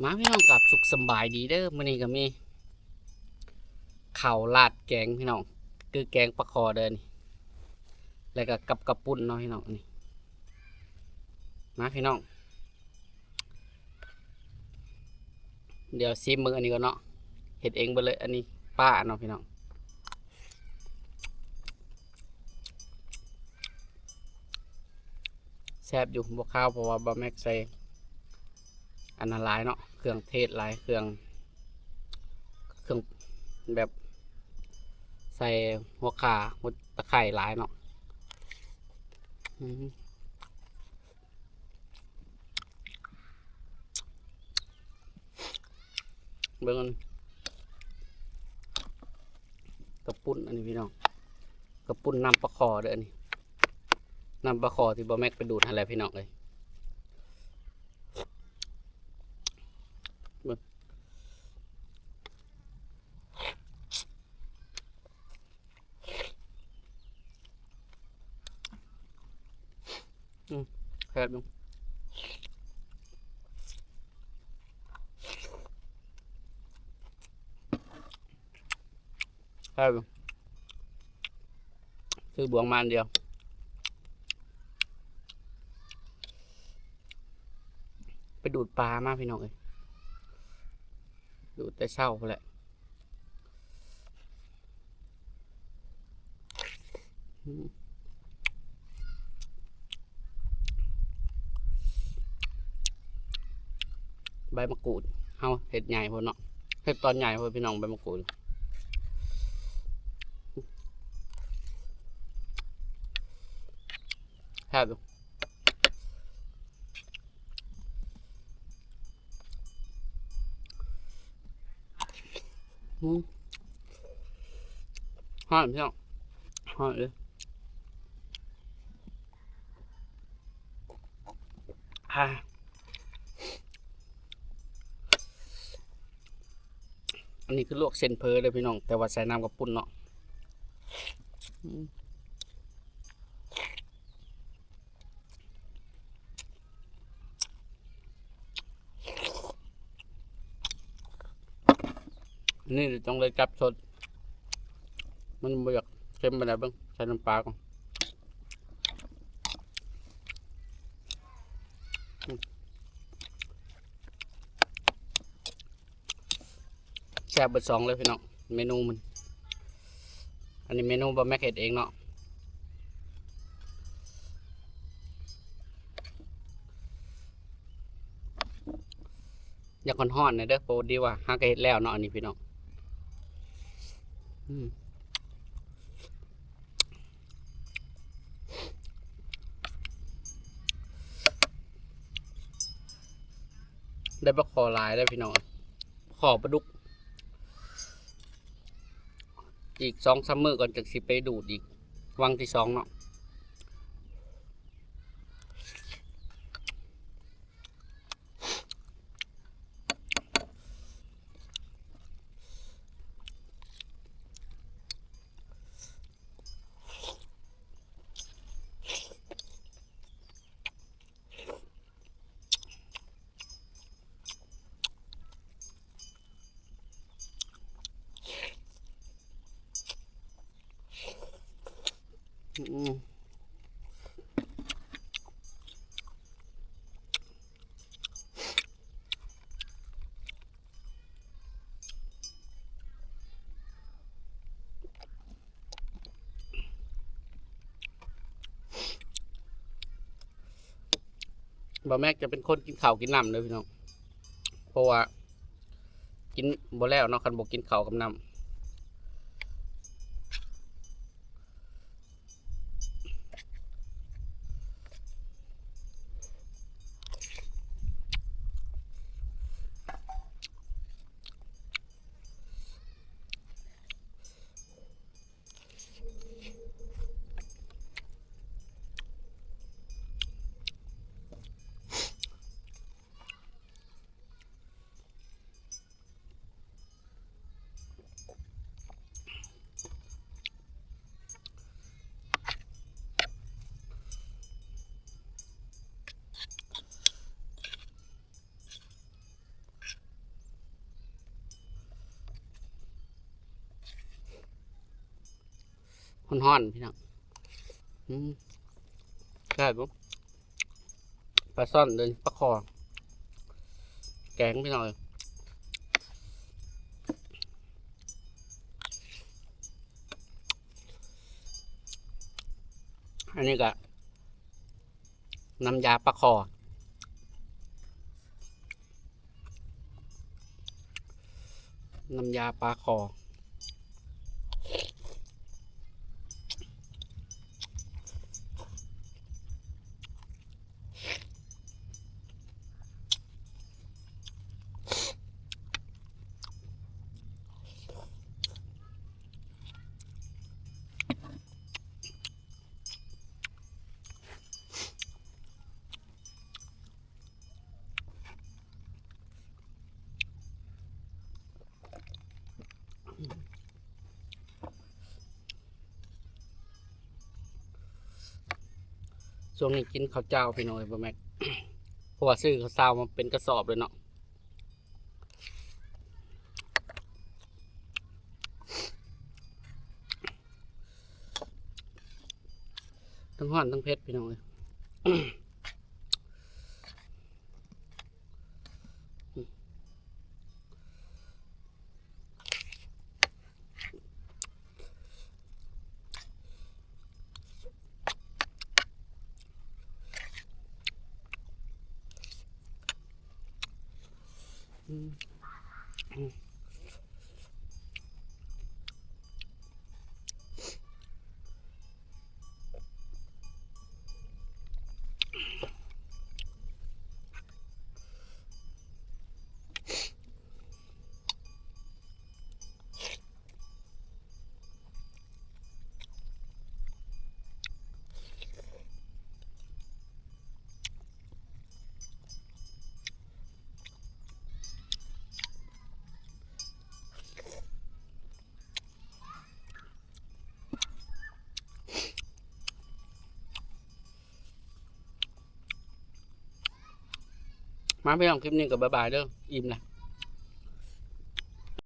ມາພີ່ນ້ອງ ກັບສຸກສຳບາຍດີເດີ. ມື້ນີ້ກໍມີເຂົ້າລາດແກງພີ່ນ້ອງ ຄືແກງປາຄໍເດີນີ້ ແລ້ວກໍກັບເຂົ້າປຸ້ນເນາະພີ່ນ້ອງ. ນີ້ ມາພີ່ນ້ອງ ດຽວຊີມເບິ່ງອັນນີ້ກ່ອນເນາະ ເຮັດເອງເບິດເລີຍ. ອັນນີ້ປາເນາະພີ່ນ້ອງ ແຊບຢູ່ ບໍ່ຄາວ ເພາະວ່າບ່າວແມັກໃສ່ອັນນັ້ນຫຼາຍເນາະ ເຄື່ອງເທດຫຼາຍ ເຄື່ອງ ເຄື່ອງແບບໃສ່ຫົວຂ່າ ຫົວຕະໄຄຫຼາຍເນາະ. ອືມ ເບິ່ງອັນ ເຂົ້າປຸ້ນອັນນີ້ພີ່ນ້ອງ ເຂົ້າປຸ້ນນ້ຳປາຄໍເດີ ອັນນີ້ນ້ຳປາຄໍທີ່ບ່າວແມັກໄປດູດຫັ້ນແຫຼະພີ່ນ້ອງເອີຍ. ເບິ່ງ ອືມ ແຊບຢູ່ ແຊບຢູ່ ຊື້ບວງມາອັນດຽວ ໄປດູດປາມາພີ່ນ້ອງເອີຍ ດູດແຕ່ເຊົ້າພຸ້ນແຫຼະ. ອືມ ໃບມະກູດ ເຮົາເຮັດໃຫຍ່ໂພດເນາະ ເຮັດຕອນໃຫຍ່ໂພດພີ່ນ້ອງ ໃບມະກູດ ແຊບຢູ່. ອືມ ຮ້ອນພີ່ນ້ອງ ຮ້ອນເລີຍ ອ່າ ອັນນີ້ຄືລວກເສັ້ນເຝີເດີພີ່ນ້ອງ ແຕ່ວ່າໃສ່ນ້ຳເຂົ້າປຸ້ນເນາະ ອືມ. ນີ້ຕ້ອງໄດ້ຈັບສົດ ມັນບໍ່ຢາກເຄັມປານໃດ ເບິ່ງ ໃສ່ນ້ຳປາກ່ອນ ອືມ. ແຊບເບິດສອງເລີຍພີ່ນ້ອງ ເມນູມັນ ອັນນີ້ເມນູບ່າວແມັກເຮັດເອງເນາະ ຢາກຮ້ອນໆແດ່ເດີ ພໍດີວ່າຫາກະເຮັດແລ້ວເນາະ ອັນນີ້ພີ່ນ້ອງ ອືມ. ໄດ້ປາຄໍຫຼາຍເດີພີ່ນ້ອງ ປາຄໍ ປາດຸກ ອີກສອງສາມມື້ກ່ອນຈັ່ງຊິໄປດູດອີກ ວັງທີສອງເນາະ. ອືມ. บ่าวแม็กจะเป็นคนกินข้าวกินน้ำเด้อพี่น้อง เพราะว่ากินบ่แล้วเนาะ คันบ่กินข้าวกับน้ำ อื ฮ้อนพี่น้อง อืม แซ่บบ่ ปลาซ่อนเด้อ ปลาคอ แกงพี่น้องเอ้ย อันนี้ก็ น้ำยาปลาคอ น้ำยาปลาคอ ช่วงนี้กินข้าวเจ้าพี่น้องเอ้ย บ่แม่น เพราะว่าซื้อข้าวเจ้ามาเป็นกระสอบเลยเนาะ ทั้งฮ้อนทั้งเผ็ดพี่น้องเอ้ย มาพี่น้อง คลิปนี้ก็บ๊ายบายเด้อ อิ่มละ